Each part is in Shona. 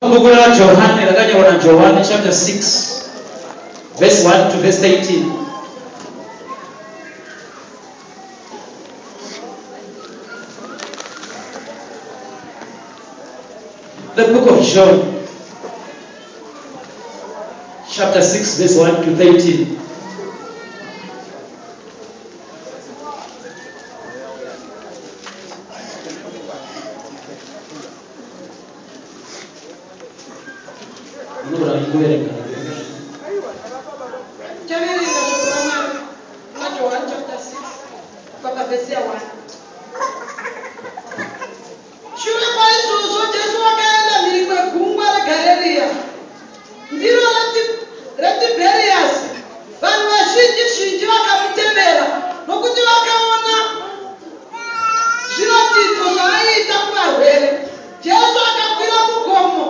Bhuku raJohane rakanyorwa naJohane chapter 6 verse 1 to verse 13. The book of John chapter 6 verse 1 to 13. Munogona kuverenga. Taverenga shoko raMwari muna Johani chapter 6 kubva pavhesi ya1. Shure kwaizvozvo Jesu wakaenda mhiri kwegungwa reGareriya, ndiro reTibheriyasi. Vanhu vazhinji zhinji vakamutevera, nokuti vakaona zviratidzo zvaaiita kuvarwere. Jesu akakwira mugomo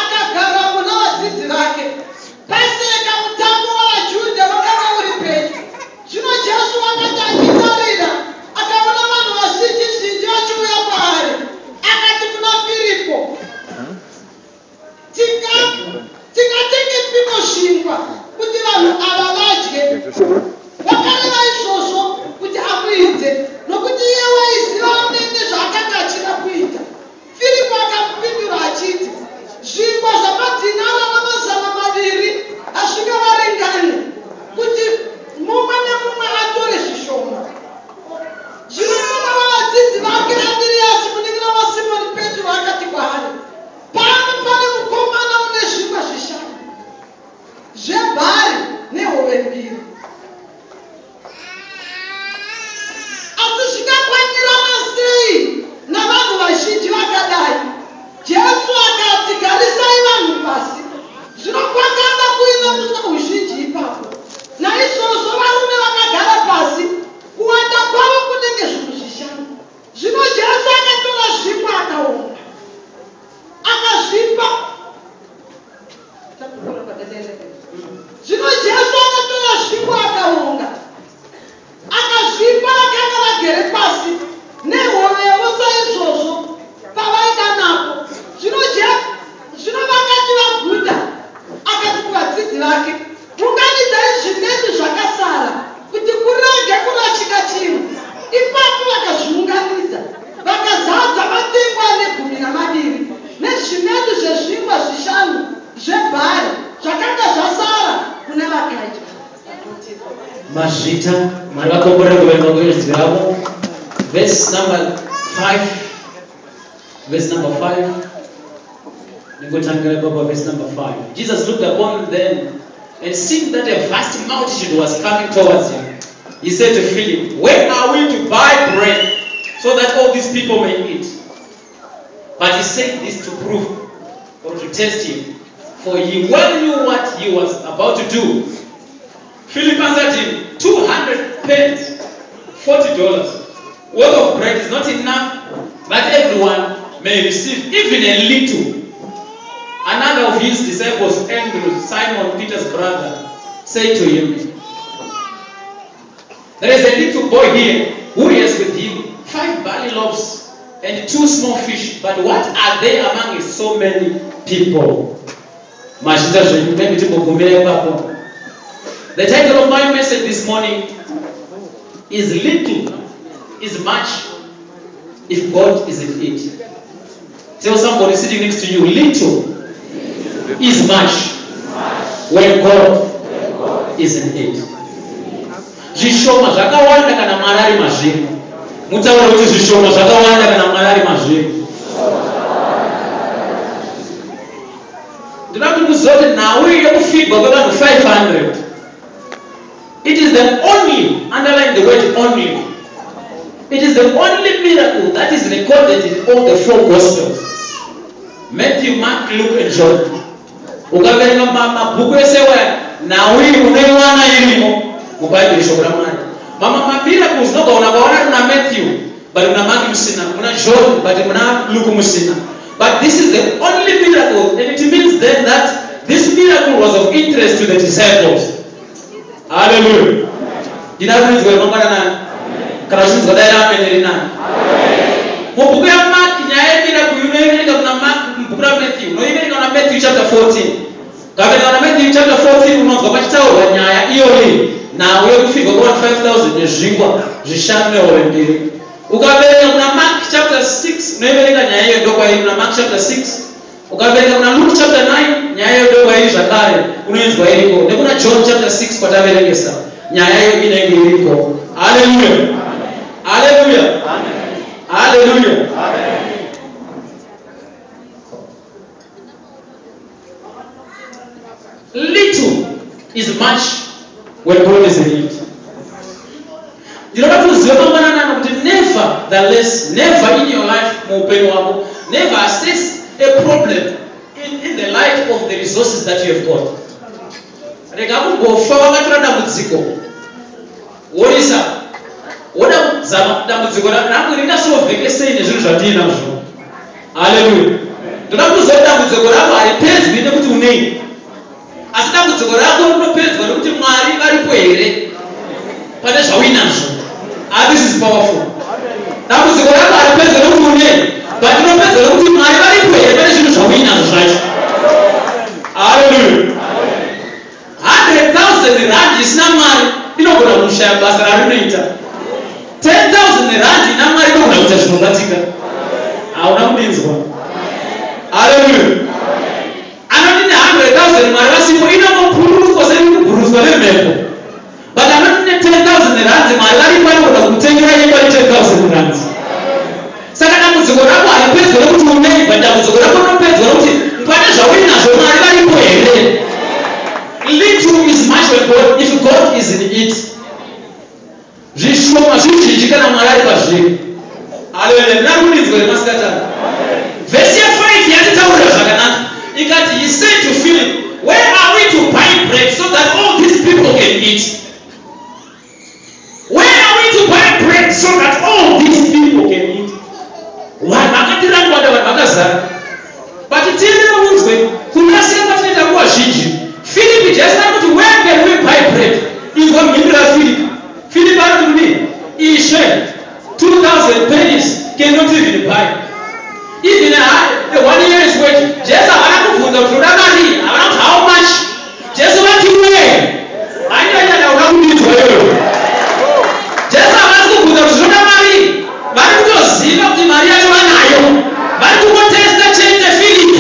akagaramo navadzidzi vake. Paseka, mutambo wavaJudha, wakanga uri pedyo. Zvino Jesu wakati achitarira, akaona vanhu vazhinji zhinji vachiuya kwaari, akati kuna Firipo, "Tingatengepiko zvingwa kuti vanhu ava vadye?" Wakareva izvozvo kuti amuedze, nokuti iye waiziva amene zvaakanga achida kuita. Firipo akamupindura achiti, "Zvingwa zvamadhinara 200 hazvingavaringani kuti mumwe nemumwe atore zvishoma." Zvino mumwe wavadzidzi vake, Andiriyasi, munin'ina waSimoni Petro, akati kwaari, "Pano pane mukomana une zvingwa 5 zvebhari nehove mbiri. Asi zvingakwanirana sei navanhu vazhinji vakadai?" Jesu akati, "Garisai vanhu pasi." Zvino kwakanga kuine uswa huzhinji ipapo. Naizvozvo varume vakagara pasi, kuwanda kwavo kunenge 5,000. Zvino Jesu akatora zvingwa, akaonga, akazvipa. Zvino Jesu akatora zvingwa, akaonga, akazvipa vakanga vagere pasi, nehovewo saizvozvo pavaida napo. Zvino vakati vaguta, akati kuvadzidzi vake, "Unganidzai zvimedu zvakasara kuti kurege kurashika chimwe." Ipapo vakazviunganidza, vakazadza matengu ane 12 nezvimedu zvezvingwa 5 zvebhari zvakanga zvasara kune vakadya. Mazvita, Mwari vakomborere kuverenga kwezwi ravo. Verse number 5, verse number 5. Ningotangira ipapo, verse number 5. Jesus looked upon them and seeing that a vast multitude was coming towards him, he said to Philip, "Where are we to buy bread so that all these people may eat?" But he said this to prove or to test him, for he well knew what he was about to do. Philip answered him, "200 pence, $40, worth of bread is not enough that everyone may receive even a little." Another of his disciples, Andrew, Simon Peter's brother, said to him, "There is a little boy here who has with him five barley loaves and two small fish, but what are they among so many people?" Mazvita zvenyu, maybe timbogumira ipapo. The title of my message this morning is "Little is Much If God is in It." Tell somebody sitting next to you, "Little is much when God is in it." Zvishoma zvakawanda kana Mwari ari mazviri. Mutaure kuti zvishoma zvakawanda kana Mwari ari mazviri. Ndinoda kuti muzive kuti nhau iyi yekufidwa kwevanhu 500, it is the only, underline the word "only", it is the only miracle that is recorded in all the four Gospels, Matthew, Mark, Luke and John. Ukaverenga mabhuku ese waya, nhau iyi unoiwana irimo muBhaibheri, shoko raMwari. Mamwe mamiracles unogaona kwaona kuna Matthew, but muna Mark musina, muna John, but muna Luke musina. But this is the only miracle, and it means then that this miracle was of interest to the disciples. Haleluya! Ndina kuinzwa remangwananani. Kana uchinzwa, dai amen iri nani. Mubhuku yaMark, nyaya yemiracle unoiverenga kuna Mark, mubhuku raMatthew unoiverenga kuna Matthew. 14. Ukaverenga kuna Matthew chapter 14 unonzwa pachitaurwa nyaya iyoyi, nhau yekufirwa kwevanhu 5000 nezvingwa zvishanu nehove mbiri. Ukaverenga kuna Mark chapter 6 unoiverenga nyaya iyoyo ndokwairi kuna Mark chapter 6. Ukaverenga kuna Luke chapter 9 nyaya iyoyo ndokwairi zvakare unoinzwa iriko. Nekuna John chapter 6 kwataverengesa nyaya iyo inenge iriko. Haleluya. Haleluya. Haleluya. Little is much when God is in it. Ndinoda kuti uzive mangwanani ano kuti nevertheless, never in your life, muupenyu hwako, never assess a problem in the light of the resources that you have got. Rega kumbofa wakatora dambudziko worisa woda kuzama dambudziko rangu ringasolveke sei nezvinhu zvandiinazvo. Haleluya. Ndoda kuti uzive kuti dambudziko rako haripedzwi nekuti unei, asi dambudziko rako rinopedzwa nekuti Mwari varipo here pane zvauinazvo. Ah, this is powerful. Dambudziko rako haripedzwa nekuti unei, but rinopedzwa nekuti Mwari varipo here pane zvinhu zvauinazvo zvacho. Haleluya. 100,000 rand isina Mwari inogona kushaya basa rarinoita. 10,000 rand ina Mwari inogona kuita zvinobatika. Hauna kundinzwa. Haleluya. Anoti ne 100,000 Mwari vasipo inongopururuswa seiri kubhuruswa nemhepo. But anoti ne 10,000 rand Mwari varipo anogona kukutengera imba ne 10,000 rand. Saka dambudziko rako haripedzwa nekuti unei, but dambudziko rako rinopedzwa nekuti pane zvauinazvo Mwari varipo here. Little is much when God, if God is in it. Zvishoma zvizhinji kana Mwari ari pazviri. Haleluya. Ndinari kundinzwa here masikatana? Vhesi ya5 yatitaurira zvakanaka. Ikati he said to Philip, where are we to buy bread so that all these people can eat? Where are we to buy bread so that all these people can eat? Vanhu vakatirangwada, vanhu vakazara. But tiende unzwe kurasika kwatinoita nguva zhinji. Philip Jesu ari kuti where can we buy bread? Inzwa mhinduro yaPhilip. Philip ari kuti kudii? Ishe, 2000 pennies cannot even buy. Even a 1 year's wage. Jesu havana kubvunza kuti unoda mari, havana kuti how much. Jesu vati where? Haindanyanya uda kundinzwa iyoyo. Jesu havasi kubvunza kuti zvinoda mari. Vari kutoziva kuti mari yacho vanayo. Vari kungotesta chete Philip.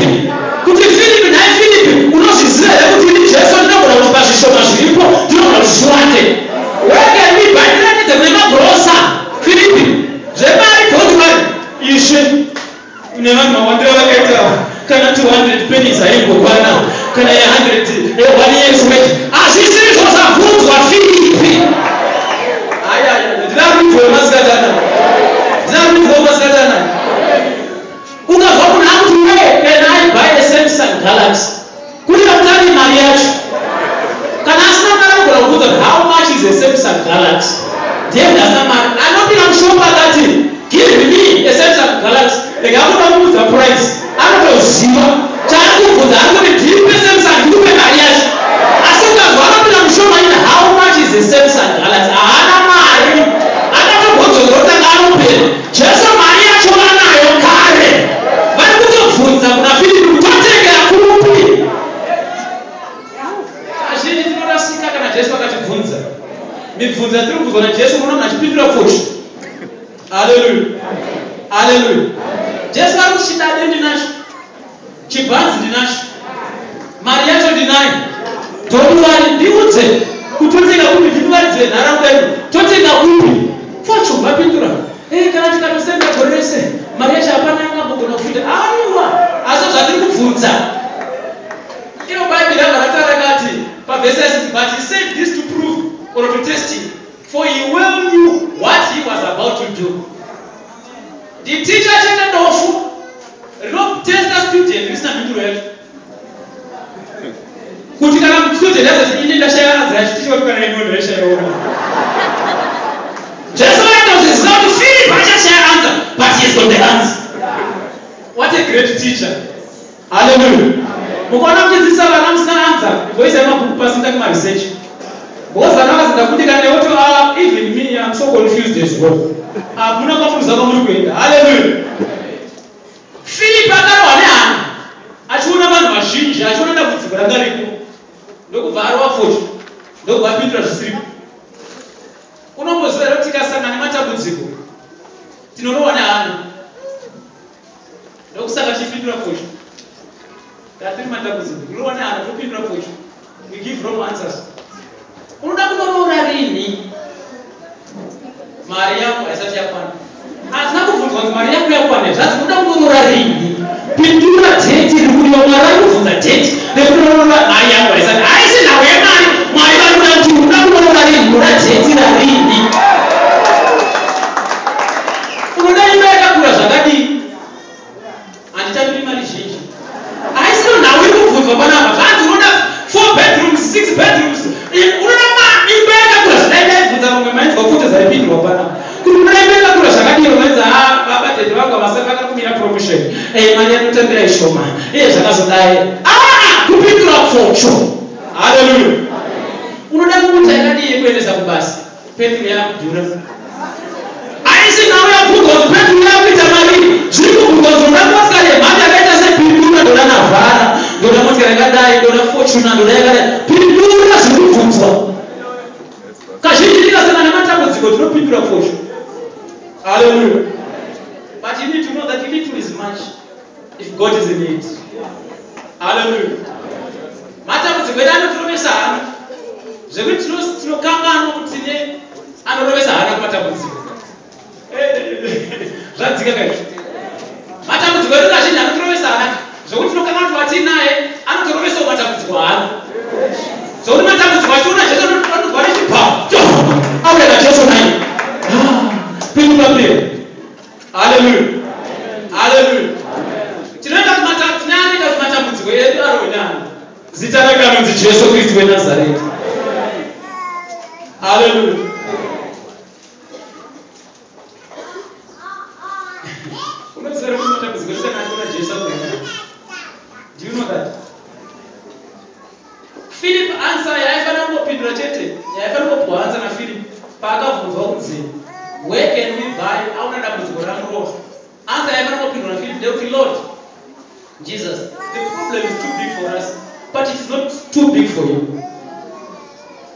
Kuti Philip, nhai Philip, unozviziva here kuti ini Jesu ndinogona kuti pazvishoma zviripo ndinogona kuti zviwande. Where can we buy? Ndiratidze kune magrosa. Philip, zvemari don't worry. Ishe, nevanhu vawandira vakaita kana 200 pennies haimbokwana kana ye100 ye1 year's wage. Hazvisizvo zvabvunzwa Philip. Aya, ndinarudzi masikatana. Ndinarudzi masikatana. Ukabva munhu akuti where can I buy a Samsung Galaxy? Kuri vakutani mari yacho. Kana asina mari anogona kubvunza kuti how much is a Samsung Galaxy? Ndiye munhu asina mari. Anopinda mushopu akati give me a Samsung Galaxy. Rega akuda kuudza price. Anotoziva. Chaari kubvunza ari kuti ndipe Samsung ndikupe mari yacho. Asi ukazwa anopinda mushopu achiti how much is a Samsung Galaxy? Haana mari. Akatobvunzwa kutanga anopera. Jesu mari yacho vanayo kare. Vari kutobvunza kuna Philip kuti totengera kupi? Kazhinji tinorasika kana Jesu akatibvunza. Mibvunzo yatiri kubvunzwa naJesu unoona munhu achipindura pfushi. Haleluya. Haleluya. Jesu ari kuti chidade ndinacho. Chibhanzi ndinacho. Mari yacho ndinayo. Don't worry, ndiudze kuti totenga kupi, ndikuvaridze venharaunda ino. Totenga kupi? Pfocho vapindura. Kana tikatosenga gore rese, mari yacho hapana yangambogona kuita. Aiwa, asi zvatiri kubvunza. Iro Bhaibheri rabva rataura rakati pavhesi ya6, but he said this to prove or to test him, for he well knew what he was about to do. Nditicha chete dofu rinotesta student risina mhinduro yacho. Kuti kana student azoti ini ndashaya answer yacho, ticha kuti kana ini ndashaya. Jesu vaitozviziva kuti Philip achashaya answer, but he has got the answer. What a great teacher. Hallelujah. Mukaona muchidzidzisa vana musina answer, voisai mabhuku pasi mutange maresearch. Because vana vazinda kundikana nekuti even me, I'm so confused as well. Hamuna kwamunoziva kwamuri kuenda. Hallelujah. Philip akarohwa nehana achiona vanhu vazhinji. vazhinji achiona dambudziko ranga riripo, ndokubva arova focho, ndokubva apindura zvisiripo. Unomboziva here kuti tikasangana nematambudziko tinorohwa nehana, ndokusaka tichipindura focho. Kana tiri matambudziko tinorohwa nehana, topindura focho. We give wrong answers. Unoda kunoroora rini? Mari yako haisati yakwana. Hatina kubvunzwa kuti mari yako yakwana, zvanzi unoda kunoroora rini? Pindura date riri kudiwa. Mwari ari kubvunza date rekunoroora. Mari yako haisati, haisi nhau yemari. Mwari vari kuda kuti unoda kunoroora rini, unoda date rarini, unoda imba yakakura zvakadii? Handitambiri mari zhinji. Haisiro nhau iri kubvunzwa panapa. Zvanzi unoda four bedrooms, six bedrooms, unoda imba yakakura zvidai. Ndaibvunza vamwe, mainzwa pfuta dzaipindurwa panapa kuti unoda imba yakakura zvakadii? Mainzi, "Ha, baba, tete vangu havasati vakakumira promotion. Mari yanotambira ishoma iye." Zvakazodai, aa kupindura pfocho. Haleluya! Unoda kukuta yakadii yekuendesa kubasa? Petro yakudhura. Haisi nhau yabvunzwa kuti petro yakuita mari. Zviri kubvunzwa kuti unoda motikari yemhando yakaita sepindura, ndoda Navara, ndoda motikari yakadai, ndoda Fortuner, ndoda yakadai. Pindura zviri kubvunzwa. Kazhinji tikasangana nematambudziko tinopindura pfosho. Haleluya! But you need to know that little is much if God is in it. Haleluya! Matambudziko edu anotirovesa hana zvekuti tinokanganwa kuti tine anorovesa hana kumatambudziko. Zvadzika kaizvo. Matambudziko edu kazhinji anotirovesa hana zvokuti tinokanganwa kuti watinaye anotorovesawo matambudziko hana, zvokuti matambudziko achiona Jesu anobva nechibha, auya naJesu nai. Pinduka pera. Haleluya, haleluya! Tinoita kuti tinoita kuti matambudziko edu arohwe nani? Zita rake anonzi Jesu Kristu weNazareti. Haleluya! Unoziva kuti matambudziko ese kana achiona Jesu arohwe nani? Do you know that? Philip, answer yaaifanira kungopindura chete, yaaifanira kungopiwa answer naPhilip paakabvunzwa kunzi, "Where can we buy?" Aona dambudziko ramurova, answer yaaifanira kungopindura naPhilip ndeyekuti, "Lord Jesus, the problem is too big for us, but it is not too big for you."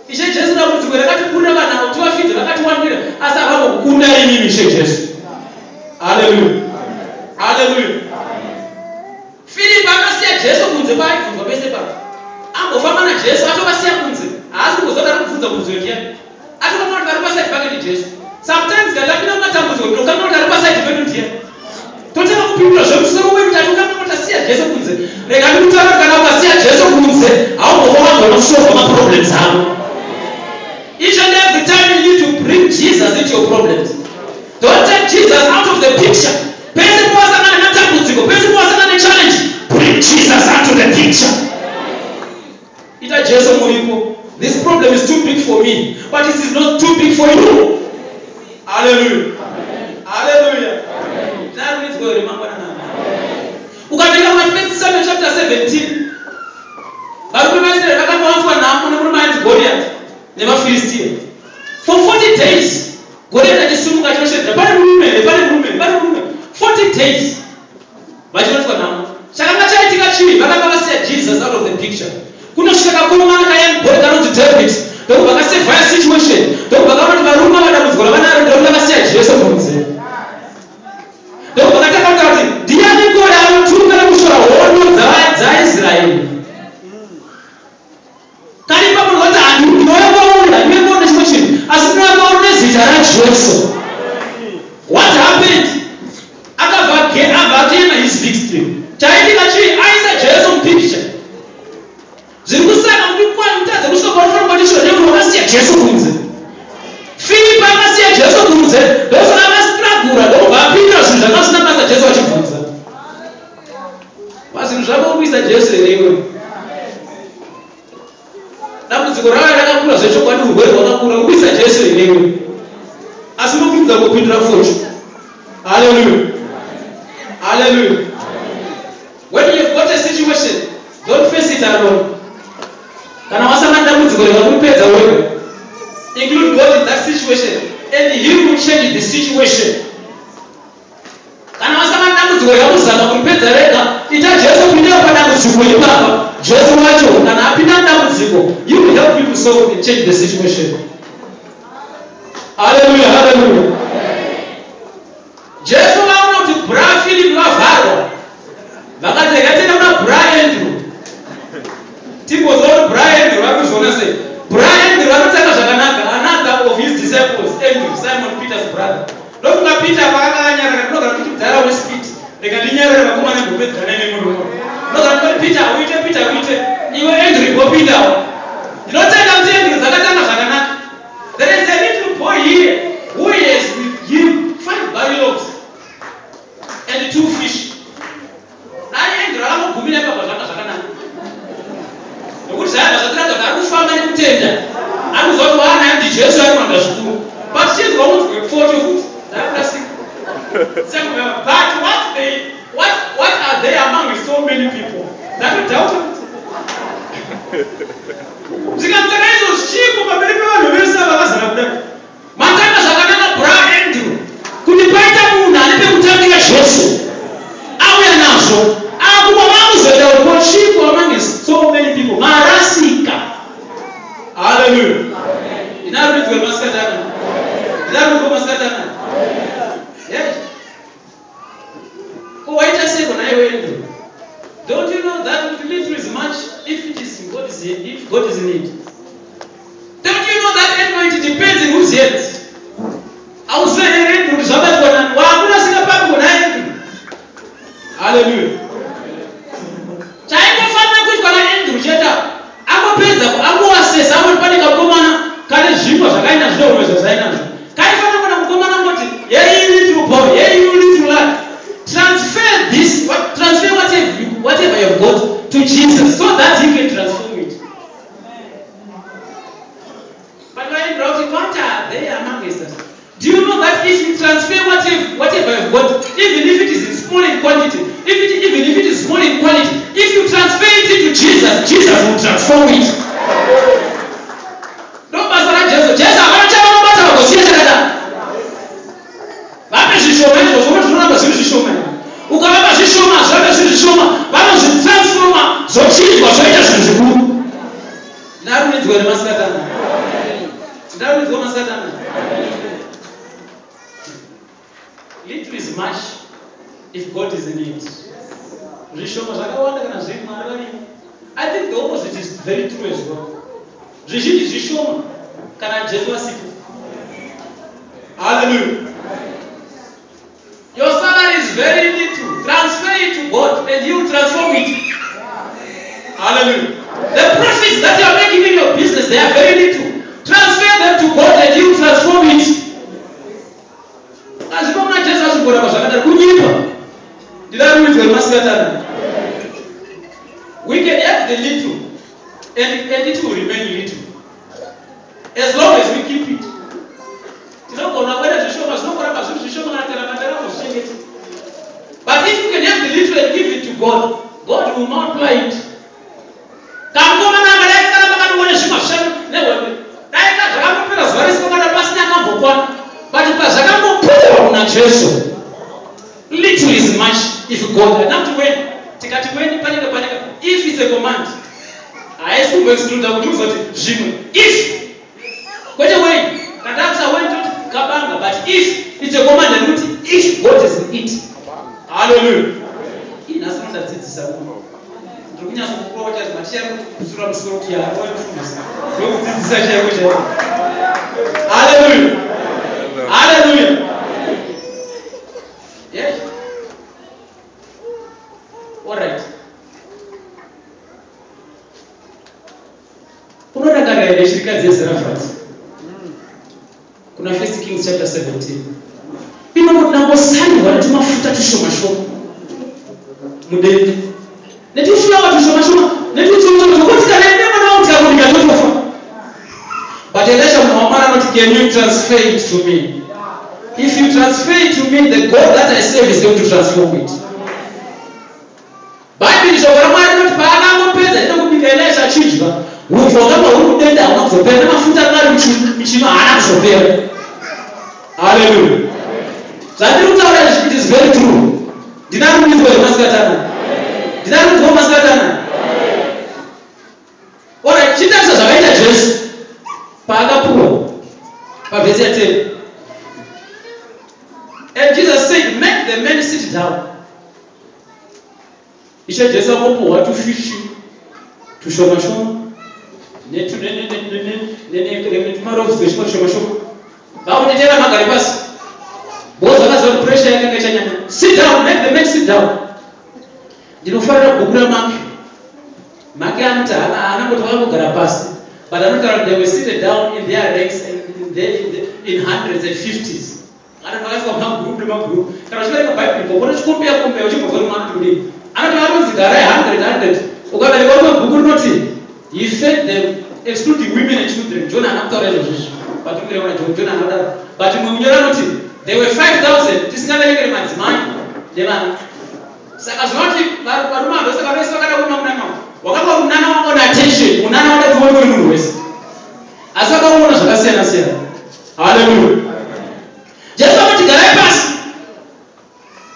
Ishe Jesu, dambudziko rakatikurira, vanhu avo tivafidze vakatiwandira, asi havambokukunda imimi, Ishe Jesu. Haleluya, haleluya! Philip akasiya Jesu kunze paaibvunzwa pese papa. Ambofamba naJesu, atovasiya kunze. Haasi kumboziva kuti ari kubvunza mubvunzo ndiyani. Atokangana kuti ari paside pake ndiJesu. Sometimes kana tapinda mumatambudziko tinokangana kuti ari paside pedu ndiyani. Totanga kupindura zvemusoro wedu, tatokangana kuti tasiya Jesu kunze. Rega ndikutaura, kana ukasiya Jesu kunze, haumbofa wagona kusolva maproblems ako. Each and every time you need to bring Jesus into your problems. Don't take Jesus out of the picture. Pese pawasangana nematambudziko, pese pawasangana nechallenge, bring Jesus out of the picture. Ita Jesu muripo. This problem is too big for me, but it is not too big for you. Haleluya, haleluya! Tinarumbidzwa here mangwanana? Ukaverenga kuna First Samuel chapter 17, varume vaIsraeri vakangowanzwa nhamo nemurume ainzi Goliath nevaFiristia for 40 days. Goliath achisimuka achinosvedza, "Pane murume here? Pane murume here? Pane murume?" 40 days vachinotswa nhamo. Chakanga chaitika chii? Vakanga vasiya Jesus out of the picture. Kunosvika kakomana kayoung boy kanonzi David, ndokubva kasevhaya situation, ndokubva kaona kuti varume ava dambudziko ravanaro ndekuti vakasiya Jesu kunze. Ndokubva katanga kutaura kuti, "Ndiani kore anotuka nekushora hondo dzaIsraeri?" Kani ipapo ndikati, "Ndinouya kwauri, handiuye kwauri nechimwe chinhu, asi ndinouya kwauri nezita raJesu." What happened? Akabva abva atena his victory. Chaitika chii? Aisa Jesu mupicture. Zviri kusaka kuti mutadze kusvika paunofanira kubatiswa nekuti wakasiya Jesu kunze. Philip akasiya Jesu kunze, ndosaka akastrugura, ndokubva apindura zvinhu zvanga zvisina basa Jesu achibvunza. Pazvinhu zvako uri kuisa Jesu here iwe? Dambudziko rava rakakura zvechokwadi, urwere hwakakura, uri kuisa Jesu here iwe? Asi unokurumidza kupindura focho. Haleluya, haleluya! When you've got a situation, don't face it alone. Kana wasangana dambudziko, rega kuripedza wega. Include God in that situation and he will change the situation. Kana wasangana dambudziko, rega kuzama kuripedza rega. Ita Jesu pinda padambudziko ipapa. Jesu wacho kana apinda mudambudziko, you will help you to solve and change the situation. Haleluya, haleluya. Jesu vaona kuti bra Philip vavharwa, vakati regai tiende kuna bra Andrew, timbozwa kuti bra Andrew vari kuzviona sei. Bra Andrew vanotanga zvakanaka. Another of his disciples, Andrew, Simon Peter's brother. Ndofunga Peter paakanga akanyarara, ndinogara kuti mudhara une speed, rega ndinyarare, vakomana mbopedzana nemurumo. Ndinogara kuti Peter uite, Peter uite, iwe Andrew imbopindawo. Ndinotenda kuti Andrew dzakatanga zvakanaka. There is a little boy here who has with him 5 barley loaves and 2 fish. Dai Andrew akangogumira ipapo, zvanga zvakanaka, nokuti zvaibva zvatiratidza kuti ari kufamba nekutenda, ari kuziva kuti waanaye ndiJesu, ari kuramba zvikuru. But chinzwa unzwe pfocho futi dzakurasika. But what are they among so many people? Ndakudhauta kuti zvikanzi izvo zvichiko pamberi pevanhu vese ava vakazara kudai. Matanga zvakanaka, bra Andrew, kuti paita munhu ane pekutangira, Jesu auya nazvo akuba vakuzoita kuti kochiko among so many people. Marasika. Haleluya. Ndinarumidzwa masikatana, ndinarumidzwa masikatana. Yes, ko waita seiko naiwe Andrew? Don't you know that with little is much if it is God is if God is in it? Don't you know that, Andrew, it depends in whose hands? Hauzive here, Andrew, kuti zvabatwa nani? Wakurasika papi kona, Andrew? Haleluya. Chaingofanira kuitwa naAndrew chete, angopedza angoasesa angoti pane kakomana kane zvingwa zvakaina zvinorwe zvazvainazvo, kaifanira kuona mukomana ngoti, "Hey, little boy, hey, you little lad, transfer this what, transfer whatever you've got to Jesus so that he can transform it." But vaendera kuti, "What are they among us?" Do you know that if you transfer whatever you've got, even if it is in small in quantity, if it, even if it is small in quality, if you transfer it into Jesus, Jesus will transform it? Ndo basa raJesu. Jesu havana chavanobata vagosiya chakadaro. Vape zvishoma izvozvo, kuti zvinoramba zviri zvishoma. Ukavapa zvishoma, zvirambe zviri zvishoma, vanozvitransforma, zvochinjwa, zvoita zvinhu zvikuru. Ndarumidzwa nemasikatana, ndarumidzwa masikatana. Little is much if God is in it. Zvishoma zvakawanda kana zviri Mwari varimo. I think the opposite is very true as well. Zvizhinji zvishoma kana Jesu asipo. Hallelujah. Your salary is very little, transfer it to God and he will transform it. Hallelujah. The profits that you are making in your business, they are very little, transfer them to God and he will transform it. Azvipa muna Jesu, azvigoramba zvakadaro kunyipa. Ndinarumidzwa nemasikatana. We can have the little and it will remain little as long as we keep it. Tinogona kuenda zvishoma, zvinongoramba zviri zvishoma kana taramba takangozvichengeta. But if you can have the little and give it to God, God will multiply it. Kamukomana akadai karamba kanongone zvingwa zvishanu nehove, dai ka zvakangopera zuva rese kana pasina akambokwana, but pazvakangopuwa kuna Jesu, little is much if God. Not when tikati when, panenge if it's a command, haisi kumboexcluda kuti uzoti zvimwe if, kwete when. Katakusa when toti kabanga, but if it's a command ndikuti if God is in it. Haleluya. Inhasi mundadzidzisa muno, ndiri kunyatsokukurova chaizvo. Matichakusura musoro kuti yawaifundisa, ndokudzidzisa chaiko chaiko. Haleluya, haleluya. Yes, alright. Unorangarira here chirikadzi yeZarefati kuna First Kings chapter 17? Inongoti nangosarirwa netumafuta tushoma shoma mudende, netufulawa tushoma shoma, netutsotso zvokuti kana ine mwana wangu tikakubika totofa. But Elisha munhu waMwari anoti, "Can you transfer it to me? If you transfer it to me, the God that I serve is going to transform it." Bhaibheri, shoko raMwari rinoti paakangopedza ine kubika, Elisha achidya, upfu hwakanga huri mudende hauna kuzopera, nemafuta anga ari muchino haana kuzopera. Haleluya. Zvandiri kutaura izvi, it is very true. Ndinarumidzwa nemasikatana. Ndinari kunzwa masikatana. Alright, chitarisa zvakaita Jesu paakapuwa pavhesi ya 10. And Jesus said, "Make the men sit down." Ishe Jesu akopuhwa tufishi tushoma shoma netumarofu twechimwe tushoma shoma. Vakunetera magare pasi. Because vakaziva kuti pressure yakanga ichanyanya. Sit down, make the men sit down. Ndinofarira bhuku raMark. Mark anoti haana kuti vakangogara pasi, but anotaura they were seated down in their ranks and in hundreds and fifties. Kana vakaiswa magroup nemagroup. Kana uchiverenga Bhaibheri, ukona uchikombeya kombeya uchibva kuti mwana kudini. Anoti vanonzi garai 100 100. Ukaverenga rimwe bhuku rinoti he fed them excluding women and children. John haana kutaura izvozvo izvo. But unoona John haana kudaro. But mumwe munyori anoti there were 5000 tisingaverengere madzimai nevana. Saka zvinoti varume vanhu vose vese vakada kuona munana wakanga munana wakaona attention, munana wada kuonekwa nemunhu wese, asi vakaona zvakasiyana siyana. Haleluya. Jesu akati garai pasi.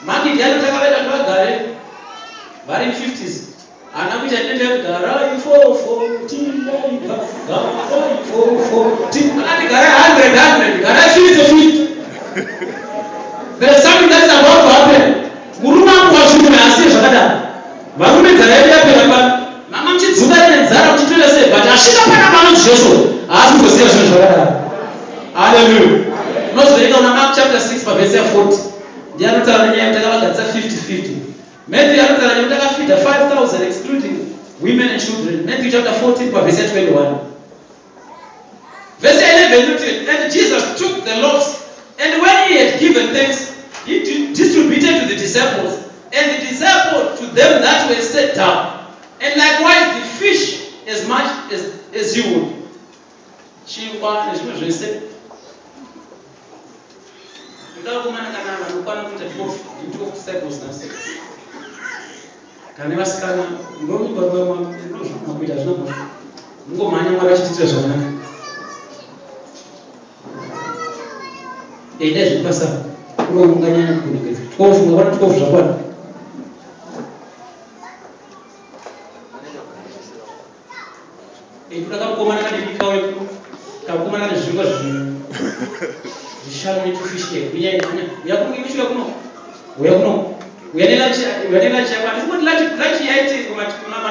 Makiti anoti akavaita kuti vagare vari 50s. Haana kuita denda garai 4 4 garai 4 4. Akati garai 100 100, garai 50 50. There is something that is about to happen. Murume angu wachirume asiye zvakadaro. Varume, nzara yedu yapera pano. Mama muchidzuka nenzara muchitoita sei, but asvika pana pano Jesu haasi kuzoziva zvinhu zvakadaro. Haleluya. Unozoverenga una Mark chapter 6 pavhesi ya 40. Ndiye anotaura nenyaya yekuti akavagadzisa 50 50. Matthew anotaura nyaya yekuti akafeeda 5000 excluding women and children. Matthew chapter 14 pavhesi ya 21. Verse 11 inoti, "And Jesus took the loaves, and when he had given thanks, he distributed to the disciples, and the disciples to them that were set down. And likewise the fish, as much as you would." Chingwa nezvimwe zvese. Ndoda vakomana kana vanokwana kuita 12, 12 disciples nhasi. Kana nevasikana, ndozvinokuita, hazvina mhosva. Mungomhanya, Mwari achitiitira zvakanaka. Endai zvekubasa kunounganyanya kuregedza. 12 ungakwana 12 zvakwana. Toda kamukomana kadiki kauye kuno. Kamukomana kane zvingwa zvishanu netufish cake. Uya, mhanya. Uya kuno, iwe kuno. Uya kuno. Uya nelunch, uya nelunch yako. Handisi kuti lunch yaiti kuma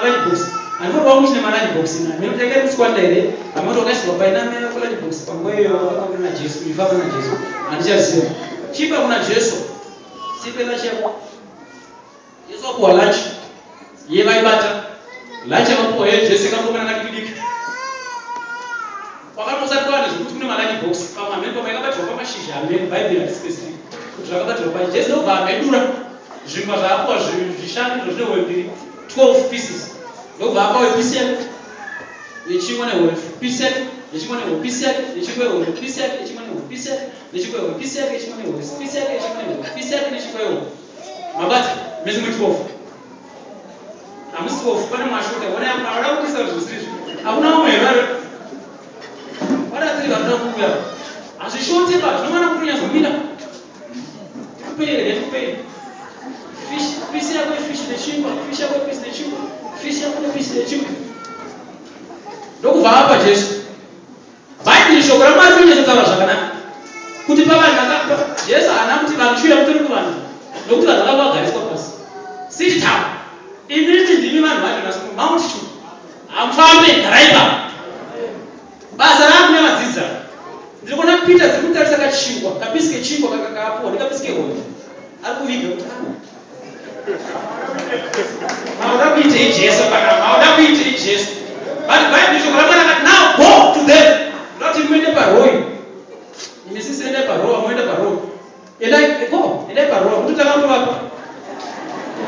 lunch box. Handikoti wangu chine malunch box na. Mimi kuti yakaita kuswanda here? Hamati wakaisirwa paina mai vako lunch box panguva iyoyo wakanga kuna Jesu, uchifamba naJesu. Handichaziva. Chipa kuna Jesu. Sipe lunch yako. Jesu apuwa lunch. Iye vaibata. Lunch yakapuwa ye Jesu yakakomana kadiki diki. Kwakanga kusati kwava nezvekuti kune malunch box. Pamwe hamene pamwe yakabatirwa pamashizha, hamene Bhaibheri hati specific. Kuti zvakabatirwa pai. Jesu ndobva amedura zvingwa zvaapuwa zvishanu izvo zvine hove mbiri, 12 pieces. Ndobva apawo piece yake yechingwa nehove, piece yake yechingwa nehove, piece yake yechingwa nehove, piece yake yechingwa nehove, piece yake nechingwa nehove, piece yake yechingwa nehove, piece yake yechingwa nehove, piece yake nechingwa nehove. Mabata mese muri 12. Hamusi 12, pane mwashota. Ona havada kuisa zvisizvo. Hakuna vamwe here? Vada tiri vanoda kuuya. Hazvishote pa, zvinomana kutonyatsomira. Tikupei here? Tikupei. Fish, piece yako yefish nechingwa, fish yako yepiece nechingwa, fish yako yepiece nechingwa. Ndokubva apa Jesu. Bhaibheri, shoko raMwari rinonyatsotaura zvakanaka. Kuti pavanhu vakapa, Jesu haana kuti vanhu chiuya mutori kuvanhu. Nokuti vanhu vakanga vagariswa pasi. Sit down. Imimi ndimi vanhu vacho nhasi, multitude. Hamufambe, garai ipapo. Basa rangu nevadzidzi. Ndiri kuona Peter dziri kutarisa kachingwa, kapiece kechingwa kakapuwa nekapiece kehove. Ari kuviga kuti, "Ah, mauda kuitei Jesu kana mauda kuitei Jesu?" But Bhaibheri, shoko raMwari akati, "Now go to them." Ndoda kuti muende parow. Imi sisi endai parow, muende parow. Endai, go, endai parow. Kutotanga kuvapa.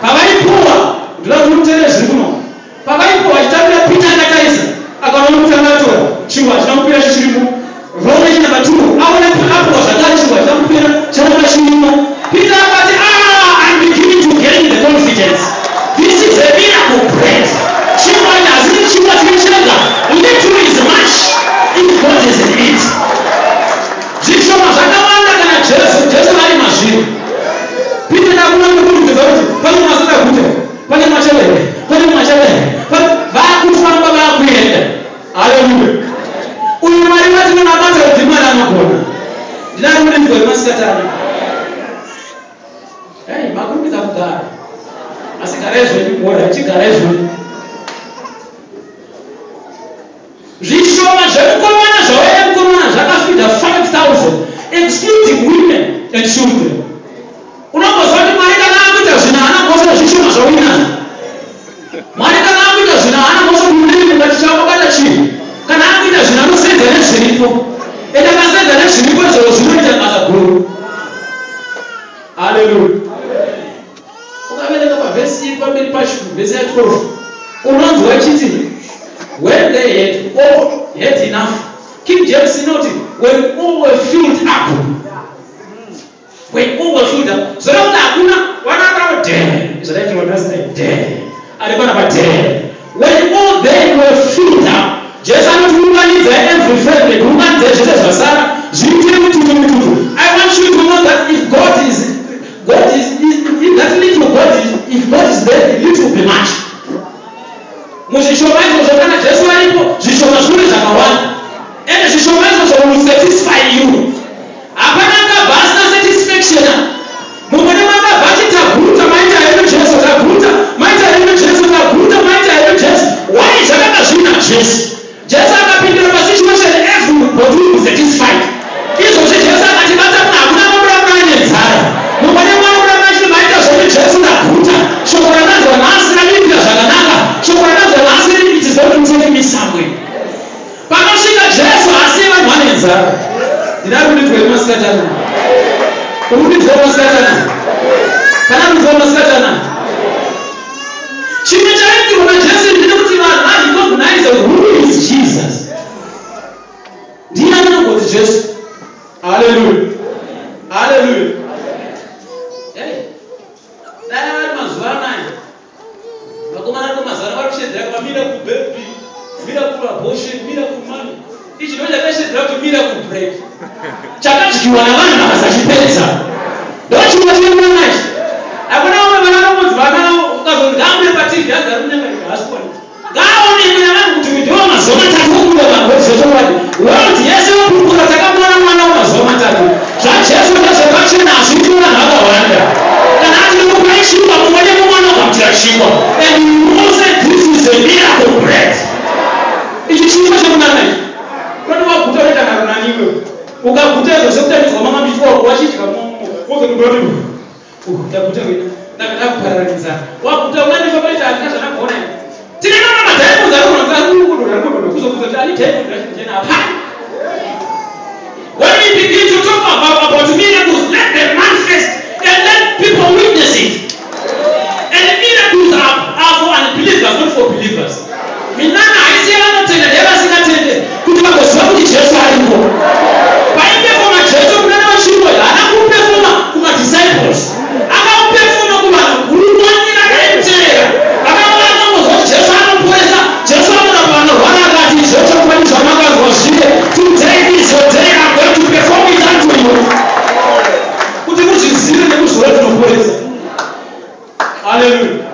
Pavaipuwa, ndoda kuti muteerere zviri kuno. Pavaipuwa vachitambira, Peter akatarisa, akaona mutanga atora chingwa hachina kupera, chichirimo. Row number 2, aona apuwa zvakare, chingwa hachina kupera, charamba chirimo. Peter akati, "Ah, I'm beginning to gain the confidence. This is a miracle bread. Chingwa ichi hazisi chingwa chiri chega. Masikati ano? Hey, makurumidza kugara, asi garai zvenyu bora, chigarai zvenyu. Zvishoma zvemukomana zvauya nemukomana zvakafeeda 5000, excluding women and children. Unomboziva kuti Mwari kana akuita zvinhu haana mhosva zvishoma zvauinazvo. Mwari kana akuita zvinhu haana mhosva kuti unei mukati chawakabata chii. Kana akuita zvinhu anosenza nezviripo, ende akasenza nezviripo izvozvo zvinoita basa guru. Haleluya. Ukaverenga pavhesi iri pamberi pacho, vhesi ya12, unonzwa ichiti, "When they had all had enough." King James inoti, "When all were filled up." When all were filled up, zvoreva kuti hakuna vana de zvadaitirwa nhasi de ari panapa de. When all they were filled up, Jesu anoti, "Unganidzai every fragment, unganidzai zvese zvasara, zviite mitutu mitutu." I want you to know that if God is, God is, if that little God is, if God is there, the little will be much. Muzvishoma izvozvo, kana Jesu aripo, zvishoma zvinove zvakawanda, ende zvishoma izvozvo will satisfy you. Hapana angabva asina satisfaction. Mumwe nemwe angabva achiti, "Taguta, maita henyu Jesu, taguta, maita henyu Jesu, taguta, maita henyu Jesu." Why? Zvakanga zvina Jesu. Jesu akapindira pasituation, everybody will be satisfied. Izvozvi Jesu akatibata, munhu hakuna anobuda muna nenzara. Mumwe nemwe anobuda muna chiti, "Maita zvenyu Jesu, ndaguta. Shoko randanzwa nhasi randiitira zvakanaka. Shoko randanzwa nhasi, it is going to take me somewhere." Panosvika Jesu, asiye vanhu vane nzara. Ndinari kundinzwa masikati ano? Uri kundinzwa masikati ano? Kana kundinzwa masikati ano? Chimwe chaitirwa naJesu ndechekuti vanhu varecognize who is Jesus. Ndiani anongoti Jesu? Haleluya, haleluya. Hey, dai vari mazuva anaya, vakomana vari mazuva ano vari kushedzera kuva miracle baby, miracle abortion, miracle money. Ichi ndo chakashedzera kuti miracle bread, chakadyiwa navanhu vakasachipedza. Ndo chimwe chemunana ichi. Hakuna vamwe vana vanongonzi vana ukazonzi ngaabude paTV, hanzi ari kunyangarika, haasi kuwanika. Ngaaonekwe navanhu kuti uyu ndewa mazuva 3 okubuda. Vanhu voziva chokwadi, world yese yopupura, takamuona mwana wemazuva 3. ZvaJesu ndezvepachena, hazviiti vanhu vakawanda. Kana ati nokupai chingwa, mumwe nemumwe anogamuchira chingwa, and you all say, "This is a miracle bread." Ichi chingwa chemunana ichi, kwati waguta unoita karunani iwe. Ukaguta izvo sekutamidzwa mama mitwa wachidya, wozodoti, "Ndaguta wena, ndakuparara nenzara." Waguta unanifa paita handina zvandagona. Tine mamwe madiamonds ari kunonzi ari kudonha, ari kudonha, kuzobvunza kuti ani diamond racho ndichena hapana. When we begin to talk about miracles, let them manifest and let people witness it. And miracles are for unbelievers, not for believers. Minana haisi yavanotenda, ndevasingatende, kuti vagoziva kuti Jesu aripo. Paiperforma Jesu munana wechingwa, haana kuperforma kumadisciples, akauperforma kuvanhu gurumani rakaimutevera. Vakanga vakangozwa kuti Jesu anoporesa, Jesu anorapa vanorwara. Akati, "Zvechokwadi zvamakanzwa zviye, today is your day. I'm going to perform it unto you, kuti muzvizive nekuzviona tinoporesa." Haleluya.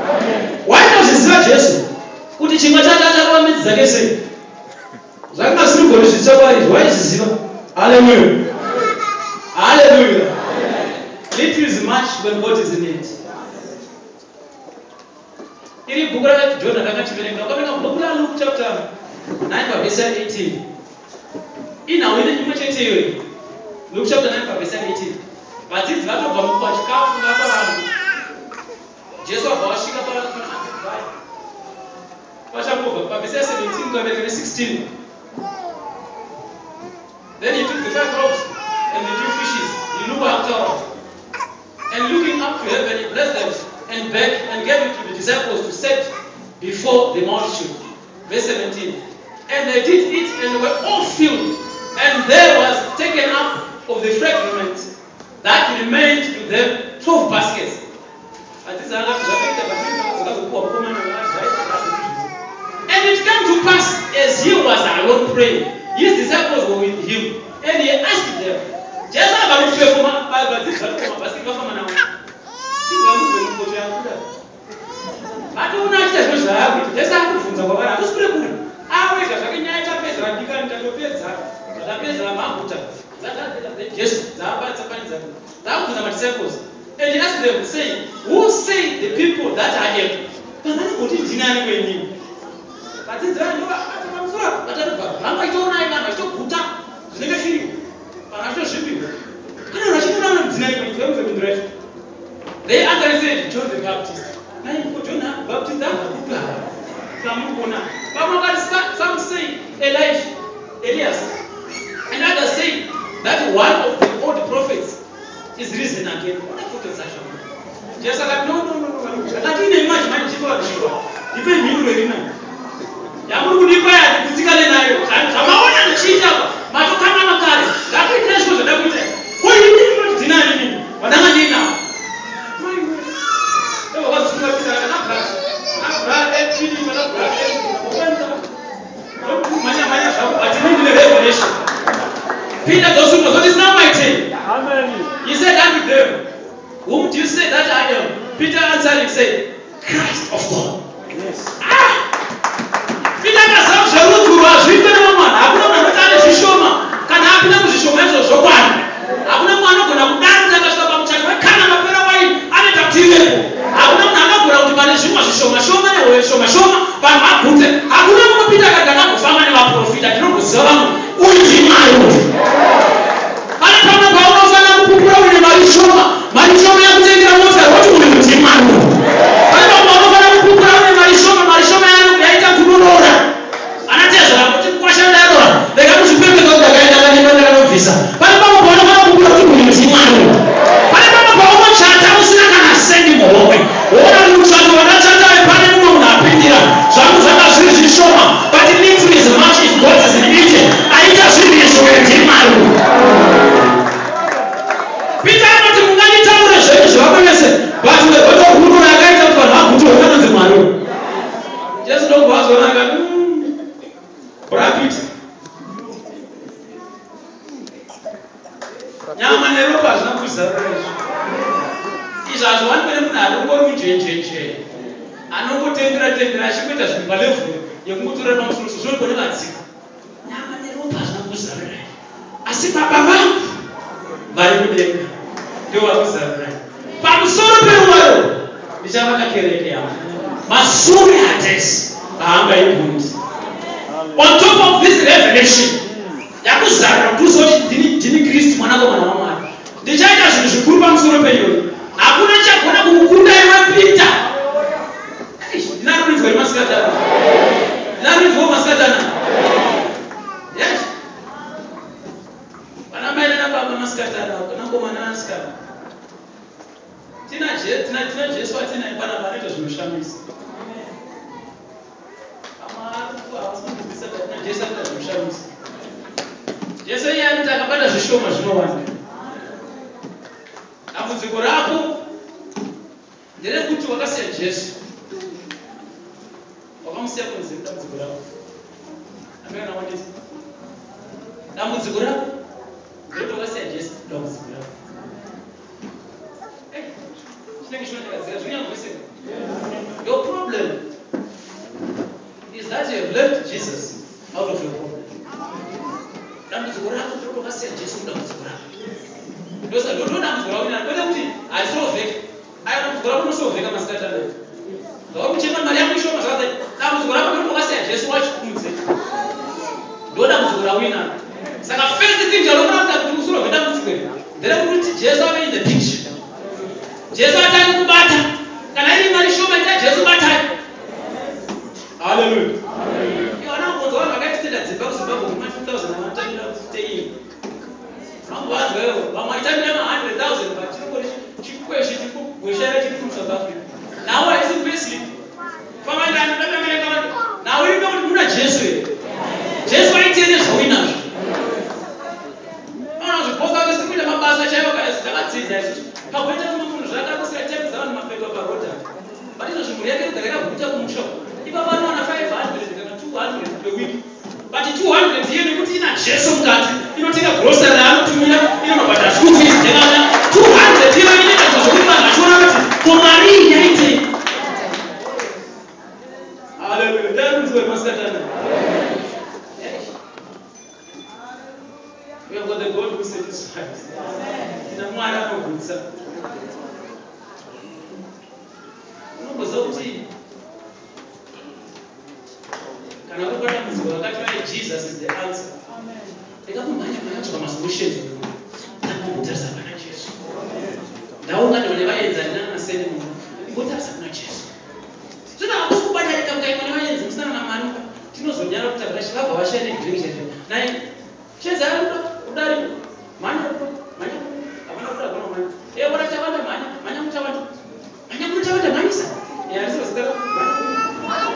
Waitozviziva Jesu kuti chimwe chacho acharova midzi dzake sei. Zvakanga zviri gori zvitsva kwaari, waizviziva. Haleluya, haleluya. Little is much when God is in it. Iri bhuku rakati John rakativerenga, ukaverenga bhuku raLuke chapter 9 pavhesi ya18, inhau ine imwe chete iyoyi. Luke chapter 9 pavhesi ya18, vadzidzi vatobva mukupa chikafu vapa vanhu. Jesu abva wasvika pana vadzidzi vayo vachangobva. Pavhesi ya17 ukaverenga ne16, "Then he took the five loaves and the two fishes." He looked out, and looking up to heaven, he blessed them and brake and gave it to the disciples to set before the multitude. Verse 17, "And they did eat and were all filled, and there was taken up of the fragment that remained to them 12 baskets." Vadzidzi vakati zvakaita zvakazopuwa mukomana. "And it came to pass, as he was alone praying, his disciples were with him, and he asked them." Jesu abva kuperforma, vadzidzi vari kumabhasiketi vafamba navo. Chibva mubve yakuda vatoona achiita zviro zvaakuita. Jesu akubvunza kwavari, hakusi kure kure, awega zvake. Nyaya tapedza, vadikani, tatopedza, zvatapedza, maguta. Jesu dzaparidza dzakubvunza madisciples. And he asked them, saying, "Who say the people that I am?" Vanhu vanogoti ndinani kwenini? Vadzidzi vayo ndovapamusoro apa vatatobva vanga vachitoonai vanhu vachitoguta zvinenge firipo, vanhu vachitozvimbiwa. Kana vanhu vachitoona kuti ndinani kwenini, vamuze mhinduro yacho. They answered and said, "John the Baptist." Nai ko John Baptist abva kupi apa? Samuri kuona. Vamwe vakati, some say Elijah, Elias. And others say that one of the old prophets is risen again. Ona photo dzacho. Jesu akati, "No, no, no, no." Akati ine manje manje chipo vanhu. Ndipe mhinduro iri nani. Yamuri kundipa yandikutsikane nayo. Zvamaona ndichiita apa. Matokanganwa kare. Ndakuitira zviko zvandakuita. Ko ini ndinoti ndinani nini? Vandanga ndinavo. Ndobva vasunga Peter akati, "Abra. Abra, Philip, abra, mhanya mhanya zvako, but inini ndine revelation." Peter goes, "What is now my turn." Amen. He said unto them, "Whom do you say that I am?" Peter answering said, "Christ of God." Yes. Ah! Peter akaziva zverudzi urwu hazviitwe nemumwe munhu. Hakuna munhu anoti ane zvishoma kana apinda muzvishoma izvozvo kwani. Hakuna munhu anogona kudaro kuti akasvika pamuchato wekana mapera waini anoita kuti ivepo. Hakuna munhu anogona kuti pane zvimwe zvishoma shoma nehove shoma shoma vanhu vagute. Hakuna mumwe. Peter akati, "Ndakambofamba nevaprofita, ndinomboziva vamwe. Uyu ndiMwari uyu." Pane pamwe paunofanira kupupura uine mari shoma, mari shoma yakutengera mota, woti uyu ndiMwari uyu. Pane pamwe paunofanira kupupura uine mari shoma, mari shoma yaita kunoroora. Anatezvara kuti kwashandarora, rega muzvipembedza kuti ndakaenda ndakaenda ndakanobvisa. Pane pamwe paunofanira kupupura kuti uyu ndiMwari uyu. Pane pamwe paunochata usina kana sendi muhomwe, woona kuti muchato wandachata pane mumwe munhu apindira. Zvangu zvanga zviri zvishoma, but little is much if God is in it. Aita zvinhu izvo, uyu ndiMwari uyu. Peter anoti, "Munganditaure zvenyu zvevamwe vese, but wegotokurura akaita kuti vanhu vagute wakanonzi Mwari uyu." Jesu ndobva azoona akati, "Bra Peter, nyama neropa hazvina kuzarura izvi." Izvi hazviwanikwe nemunhu anongori munjenjenje, anongotendera tendera, achingoita zvinhu palevel yekungotorera pamusoro. Zvinoitwa nevadzika. Nyama neropa hazvina kuzarura, asi Baba vangu vari kudenga ndio vakuzarurai. Pamusoro peruwaro ndichavaka kereke yangu, masuo eHadhesi haangaigundi. On top of this revelation yakuzarura kuti uzoti ndini Kristu mwanakomana waMwari, ndichaita zvinhu zvikuru pamusoro peiyoyo. Hakuna chagona kukukunda iwe, Peter. Ndinaruridzwa remasikatana, ndinaruridzwawo masikatana. Yes, vana mai nana baba, masikatana, vanakomana nanasikana, tina Jesu atinaye panapa anoita zvinoshamisa. Havasi kunzwisisa kuti tina Jesu anoita zvinoshamisa. Jesu iye anoti akabata zvishoma zvinowanda. Dambudziko rako nderekuti wakasiya Jesu, wakamusiya kunze. Dambudziko rako, amena wandisi, dambudziko rako nderekuti wakasiya Jesu. Dambudziko rako. Eh, chinenge chinondikadzira zvinyanzwisika. Your problem is that you have left Jesus out of your problem. Dambudziko rako nderekuti wakasiya Jesu mudambudziko rako. Ndo dambudziko rako inani, kwete kuti harisolveki. Aya, dambudziko rako rinosolveka masikati anaya. Zvauri kuchema, mari yako ishoma, zvakadai, dambudziko rako nderekuti wakasiya Jesu wacho kunze. Ndo dambudziko rako inani. Saka first thing chaunofanira kuita kuti usolve dambudziko iri nderekuti Jesu ave in the picture. Jesu atange kubata. Kana iri mari shoma, ita Jesu batai. Haleluya. Ivo vana kubvunza vanhu vakaextenda dzimba kuZimbabwe kuma 2000 vanotambira 10. Vanobvanzwa ivo vamwe vachitambira ma100 000, but chinongori chikweshe chikugweshera chiri muSouth Africa. Nawo haisi payslip. Nawo iri kuti muna Jesu here? Jesu aitie nezvauinazvo. Ona zvibhosa kuti siri kuita mabasa chaivo takadzidza isusu. Pagoita mumwe munhu zvakakosera vanhu mapepa parodha, but izvozvi mhuri yake yogara yakaguta kumusha. Ipapo anowana 500 kana 200 per week, but 200 iye nekuti ina Jesu mukati inotenga grocery raanotumira, inonobhadhara school fees dzevana. 200 iyo inoita zvokuti vanhu vachiona kuti ko mari iyi yaitei. Haleluya. Ndakunzwa masikatana. We have got the God who Satisfies. Tina Mwari anogutsa. Unomboziva kuti kana uri padambudziko rakati vai, Jesus is the answer. Rega kumhanya mhanya kutsvaka masolutions. Tangokutarisa pana Jesu. Ndaunganirwa nevaenzani nanaseni munhu, ingotarisa kuna Jesu. Zvino hakusi kubatarika mukaimwa nevaenzi musina kana mari. Tinozonyara kuti vabva vashaya nedrink chete nai cheza rudo rudari. Mhanya rudo, mhanya, hapana kuda kuna mhanya. Ora Tawanda, mhanya, mhanya muTawanda, mhanya muno Tawanda, mhanyisa. Harisi zita rako, mhanya.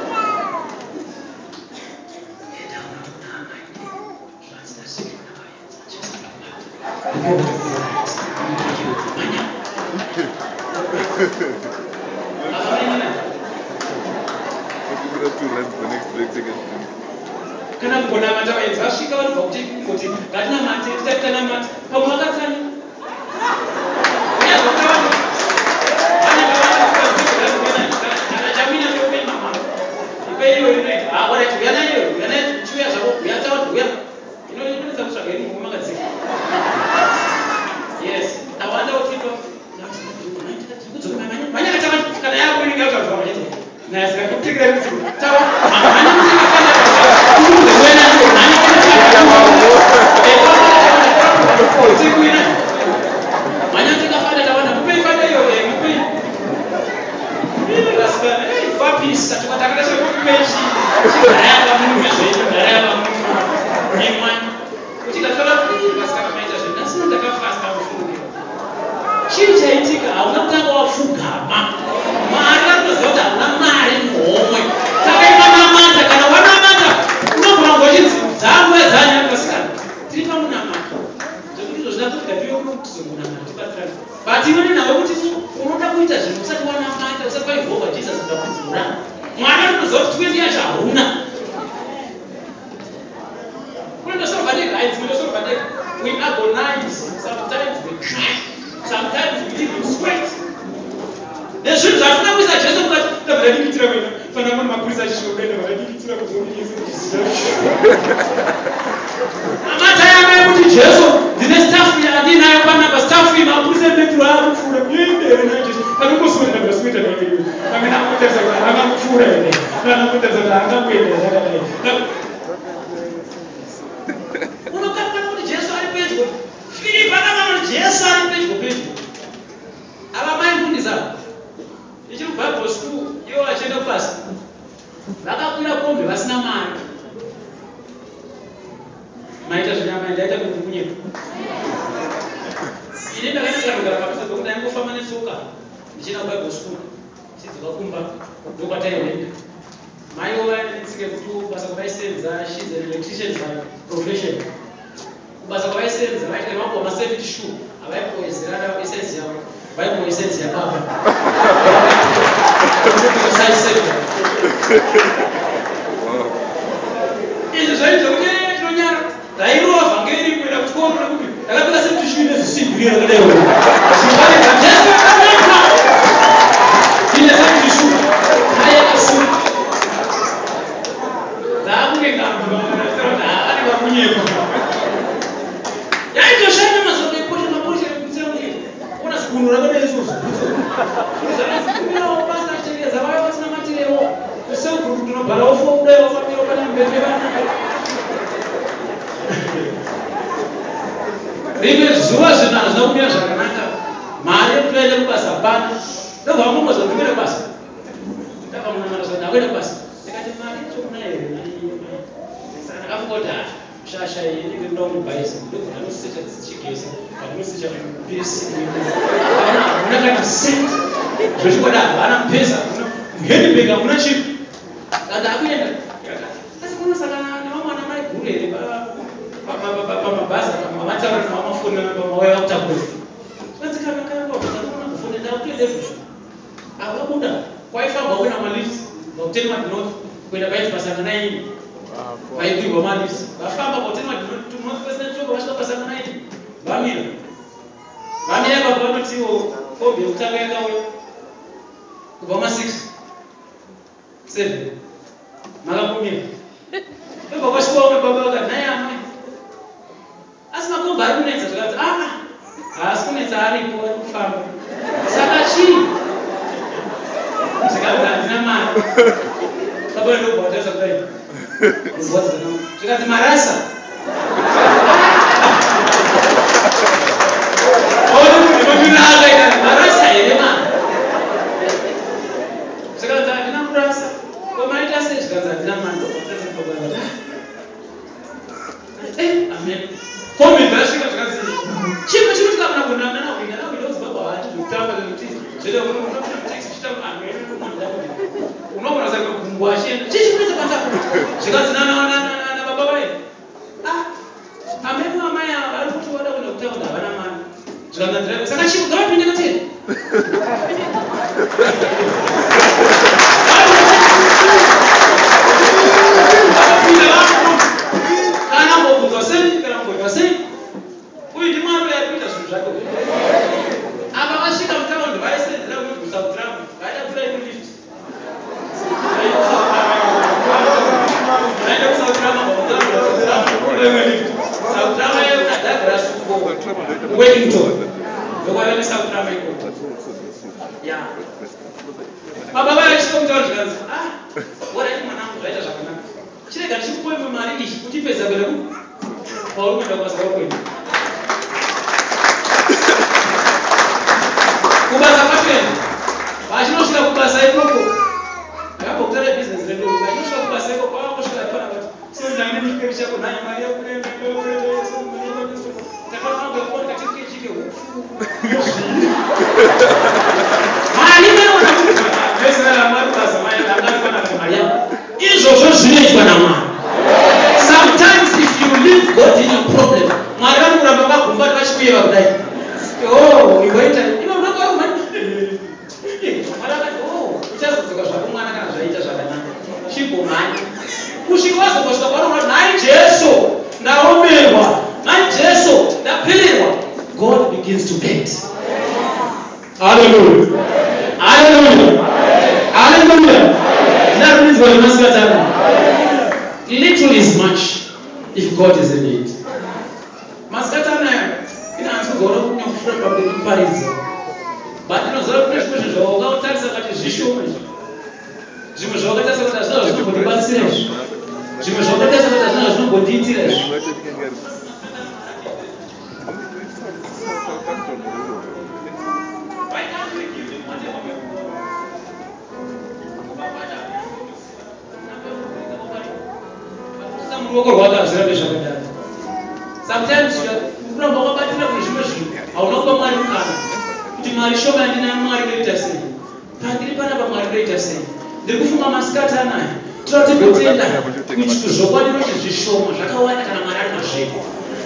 Enda unoona amai, zvanzi ndasvika navaenzi, Jesu mhanya. Apa Kuda R2 for next break, second drink. Kana kugonamata, vaenzi vasvika, vanobva kuti ngatinamate, tisati tanamata, pamwe vakatsanya. Unyazokawanda kana chamina chopei mama, ipe iyo inoita. Ah, alright, uya naiyo, uya nayo, chiuya zvako, uya Tawanda, uya. Inonetsa kutsvaga iri muhomwe makadzika. Yes, Tawanda utipa manya katawanda kana yako inenge yataurwa machete naye, saka kutekera kuti Tawanda mhanya mutinga mhanya. Mhanya tingafanda Tawanda, mupei fanda iyo, mupei vasikana vapisa tukatakatashakupechi chigara munhu zvenyu, gara pamunhu imwa uchikatora vasikana maita zvenyu. Nhasino ndakafasta, mufunge chii chaitika? Hauna kutanga wapfugama. Mwari vanotoziva kuti hauna mari muhomwe. Saka imanamata. Kana wanamata, unogona kunge uchinzi dzanguva dzanya. Vasikana, tiri pamunamato zvekuti izvo zvina kuti ngatiwe kuno tizongonamata tibatsirane, but inoni nawe kuti unoda kuita zvinhu usati wanamata, usati wainvolva Jesus mudambudziko rako. Mwari anotoziva kuti 20 yacho hauna. Kunondosolva ndega, haidzi kundosolva ndega. We agonize sometimes, we cry sometimes, we even sweat nezvinhu zvatisina kuisa Jesu mukati. Tabva tadikitira kuenda fana muna mapurisa achisvika, vadikitira kuzondinyesa. Amata yanga yekuti Jesu, ndine staff yandinayo panapa, staff iyi mapurisa emetro akupfuura muendere nayo Jesu. Panongosweta, ndabva sweta nayo, pamene angotarisa kuti haangakupfuura here, angotarisa kuti haangangoenda zvakadai. Unokanganwa kuti Jesu ari pedyo. Filipi akakanwa kuti Jesu ari pedyo pedyo. Ava mai mufundisi ava, ichiri kuBible school, ivo vachienda kubasa, vakakwira kombi vasina mari. Maita zvenyama, ndaita kuti kunyepa. Ini ndakaenda kugara padhuze pekuti ndaingofamba netsoka ndichienda kuBible school, ndichidzoka kumba, ndokwataienda. Maiwo vaine tsika yekuti kubasa kwavaisenza, she's an electrician by profession, kubasa kwavaisenza vaiti kana vapuwa masafety shoe, havaipuwa zera isize yavo, vaipuwa isize yababa, size 7. Izvi zvaita kuti tinonyara. Ndairova vhangeri kuenda kuchikoro nekuti ndakapfeka safety shoe nezvisigiri rakadai. Jesu akanaka ine safety shoe ayakasuka dzakunge ngambi vane vakunyepa. Yaitoshanda mazuva eposha maposha ekutsira kunge ona ziguno rakadai izvozvo. Zvakazikumirawo basa achengeza vaya vasina matirewo kucell group, tinobharawo fo kudai wafambira pane mubete vana. Rimwe zuva zvinhu hazvina kumira zvakanaka, mari yekuti vaende kubasa hapana. Ndobva vamumboza ndikuenda kubasa, ndakamunamata zvati ndakuenda kubasa. Ndikati mari yacho kuna here? Saka ndakafunga kuti ha, shasha iyi inenge ndoda kundibhaisa. Ndobva ndanosecha chigesa, ndanosecha mupesi, hamuna kana cent. Zvechokwadi havana mupesa, hamuna muhandbag, hamuna chii. Saka ndakuenda, asi kunosangana nevamwe ana mai guru here pamabhazi, mavataura navamafoni, pamauya vakutakura. Zvanzi kana kana kufoni, ndakutoenda izvozvo. Avabuda kwaifambwa kuenda malifts pakuTenward North, kuenda painzi paSangana ini, paikwirwa malifts. Vafamba pakuTenward North pasina tsoko, vasvika paSangana ini, vamira, vamira ipapo. Vanotiwo kombi yekutanga yakauya kubva ma6 7, makangomira. Ndobva kwasvika vamwe baba vakati, "Nhai amai, asi makombi ari kunetsa." Zvakanzi Zvikanzi marasa. Marasa here mani? Zvikanzi handina kurasa. Ko maita sei? Zvikanzi handina mani. Amen. Kombi ndasvika zvikanzi chimwe chinotika kuna kunana nakuinda nakuinda kuZimbabwe havati zvekutamba zvekuti zvete unoona taxi chita unogona saka gumbo achienda chii chinoita panza zvikanzi na baba vai ah amene amai ava vari kuti vada kuenda kutaundi havana mari. Zvikanzi driver saka chii ngavapinde kateni. Vakapinda vanhu kana mbobvunzwa sei kana mbobvunzwa sei uyu ndimwari uyo ari kuita zvinhu zvake. Apa vasvika mutaundi vaisenzera kuti kuSouth vaida kutora imwe lift. Vaenda kuSouth imwe lift. South yekuna Douglas uko Wellington. Ndokwaiva neSouth ikoko. Ya. Baba vaya mutaundi zvikanzi ah orai mwanangu zvaita zvakanaka. Chirega ndichikupa imwe mari iyi kuti ipedza kuenda ku pauri kuenda kubasa kwako kuenda. Kubasa kwatoenda. Vachinosvika kubasa ikoko. Ndakambokutara bhizinesi redu. Vachinosvika kubasa ikoko vangosvika pana vati so ndanga nechikeri chako nhai mari yakurema so mari yakurema takaona kuona kachike chike hupfu. Mari inoona kuti vese mari basa mai ndanga pana mari yako. Izvozvo zvinoitwa naMwari. Sometimes if you leave God in your problem, Mwari vanokuramba vakagumbata vachikuyeva kudai. Oh, igoita iwe unonga uri mhani. Mwari akati, oh, uchazodzoka zvako mwana kana zvaita zvakanaka. Chimbomhanya. Kusvika wazongosvika panoona nhai Jesu, ndaomerwa. Nhai Jesu, ndapererwa. God begins to act. Hallelujah. Hallelujah. Hallelujah. Ndinarumbidzwa nemasikati ano. Little is much if God is in it. Masikati anaya ine hanzi kuzoona kunyakufura pamberi kuparidza. But ndinoziva kune zvimwe zvinhu zvawakatarisa kati zvishoma izvi. Zvimwe zvawakatarisa kuti hazvina zvinombondibatsira izvi. Zvimwe zvawakatarisa kuti hazvina zvinombondiitira izvi. Why can't we give him whatever we have got? Muruoko rwake hazvirambe zvakadaro. Sometimes kuramba wakabatira kune zvimwe zvinhu hauna kupa Mwari mukana kuti mari shoma yandinayo Mwari ndoita sei, pandiri panapa Mwari ndoita sei. Ndiri kufunga masikati anaya toda tigotenda kuti zvokwadi noti zvishoma zvakawanda kana Mwari ari mazviri.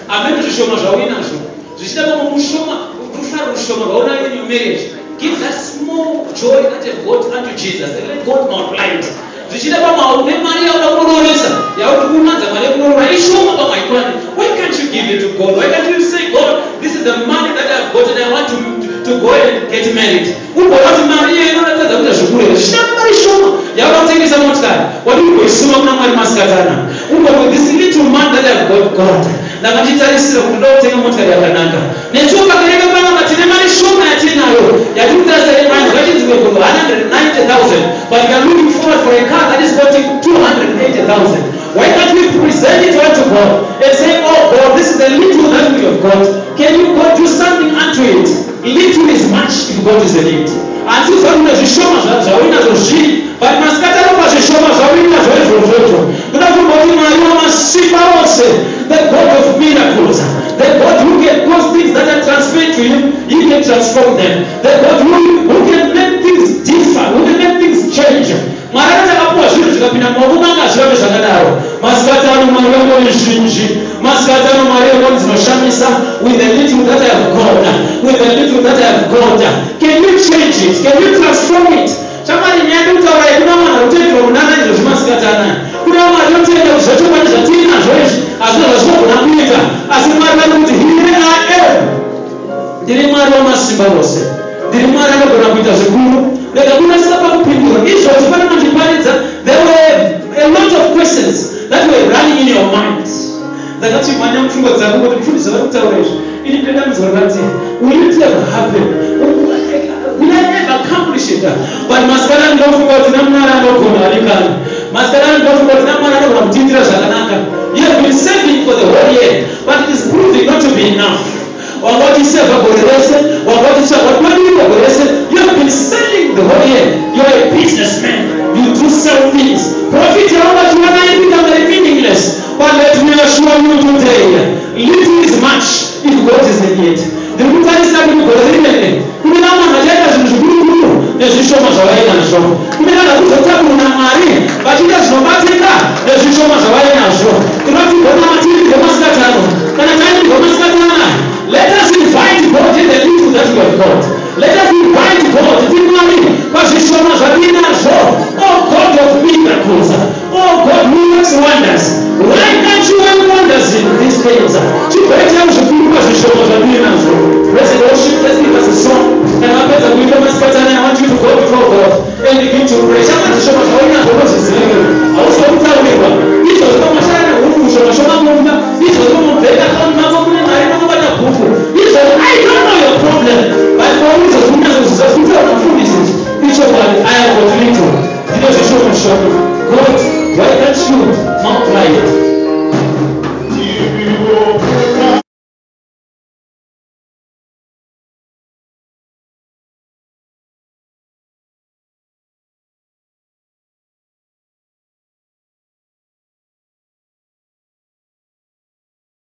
Hameno zvishoma zvauinazvo zvichida pamwe mushoma rufaro rushoma rwaunayo in your marriage. Give that small joy that you've got unto Jesus and let God multiply it. Zvichida pamwe une mari yauda kurooresa yauri kuunanza mari yekuroora ishoma pamwe haikwani. Why can't you give it to God? Why can't you say, God, this is the money that I've got and I want to go and get married? Ugona kuti mari iyoyo inoratidza kuita zvekurera. Zvichida mari shoma yauda kutengesa motikari wadi kumboisuma kuna Mwari masikati anaya. Ugona this little money that I've got, God, ndakachitarisira kuti ndoda kutenga motikari yakanaka. Nesuwo pakereke panapa tine mari shoma yatinayo yatikutarisa yemanzi vachinzi we're 190,000, but we are looking forward for a car that is costing 280,000. Why can't we present it unto God and say, oh God, this is the little that we have got. Can you God do something unto it? Little is much if God is in it. Hanzi kune zvishoma zvauinazvo zvii, but masikati anopa zvishoma zvauinazvo izvozvozvo. Ndoda kumboti Mwari wamasimba ose, the God of miracles, the God who can cause things that are transferred to him, he can transform them. The God who can make things differ, who can make things change. Mwari akati akapuwa zvinhu zvikapinda mumaoko mange hazvirambe zvakadaro. Masikati ano Mwari wengoni zhinji, masikati ano Mwari wengoni dzinoshamisa. With the little that I have got, with the little that I have got, can you change it? Can you transform it? Shamwari, nyaya ndikutaura kuna vanhu vari kunana izvozvi masikati anaya. Kuna vamwe vatotenda kuti zvachokwadi zvatiinazvo izvi hazvina zvazvinogona kuita, asi Mwari vari kuti here I am. Ndiri Mwari wamasimba ose, ndiri Mwari anogona kuita zvikuru. Rega kurasika pakupindura izvozvi pane mandiparidza. There were a lot of questions that were running in your mind. Ndakati mhanya mupfungwa dzako kuti mufundisi vari kutaura izvi, ini ndine dambudziko rakati will it ever happen? Will I ever accomplish it. But masikati ano ndofunga kuti tina Mwari anogona, vadikani. Masikati ano ndofunga kuti tina Mwari.